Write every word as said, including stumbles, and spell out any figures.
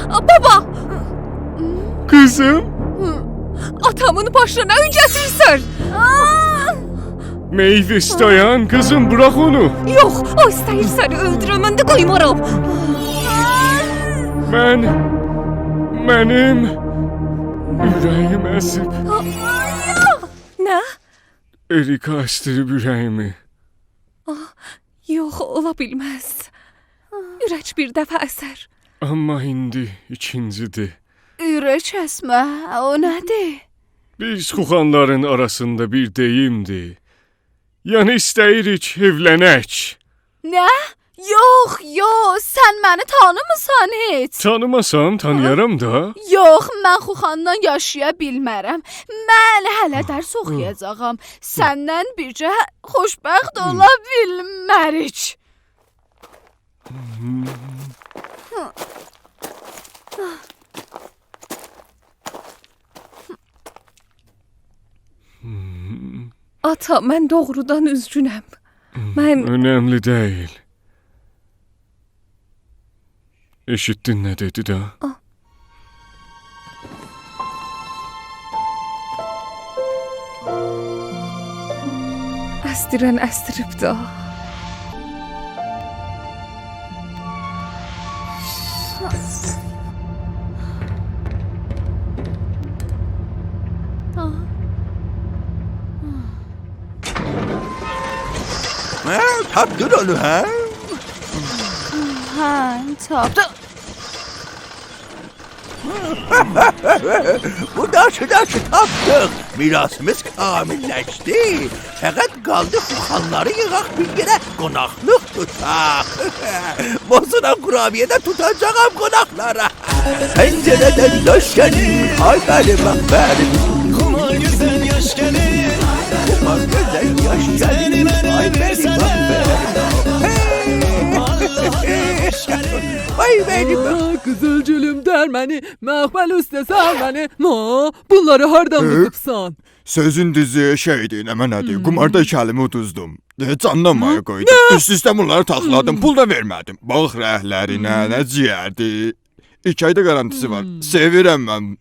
آ، بابا! قیزیم؟ آتامین باشینا نه اویون گتیریرسن؟ آ! میویس، دایان، قیزیم، بوراخ اونو. یوخ، او ایسته‌ییر سنی اؤلدوره، من ده قویمارام. من، منیم اوره‌ییم اسیب. آ، آ، نه؟ اریکا اسدیریب اوره‌ییمی. آه، یوخ، اولا بیلمز. اورک بیر دفعه اسر. آمما ایندی ایکینجی‌دیر. اورک اسمه، او نه‌دیر؟ بیز خوخانلارین آراسیندا بیر دئییمدیر. یعنی ایسته‌ییریک ائولنک. نه؟ یوخ، یوخ، سن منی تانیمیسان هئچ. تانیماسام، تانییارام دا. یوخ، من خوخانلا یاشایا بیلمرم. من هله درس اوخویاجاغام. سنن بیرگه خوشبخت اولا بیلمریک. آتا، من دوغرودان اوزگونم. من اؤنملی دئییل. ائشیتدین نه دئدی ده؟ آ. اسدیرن اسدیریب دا. هه، تاپدین اونو، هه؟ هه، تاپدیم. بو داشی، داشی تاپدیق. میراثیمیز کامل‌لشدی. فقط قالدی خوخانلاری ییغاق بیر یئره، قوناقلیق توتاق. بوزونا قورابیه ده توتاجاغام قوناقلارا. پنجره‌دن داش گلیر، آی منیم، آی منیم. قوما گؤزل یاش گلیر. قوما گؤزل یاش گلیر، آی منیم، آی منیم. هئی! آی منیم. آه، قیزیل گولوم درمنی، مخمل اوسته سرمنی. ما، بونلاری هاردان توتوبسان؟ سؤزون دوزو، شئیدی، نمنه‌دی، قوماردا ایکی الیمی اودوزدوم. ائ، جانینی مایا قویدوم. نه؟ اوست-اوسته بونلاری تاخلادیم، پول دا وئرمه‌دیم. باخ رنگلرینه، نه جیگردی. ایکی آی دا گارانتیسی وار. سئویرم من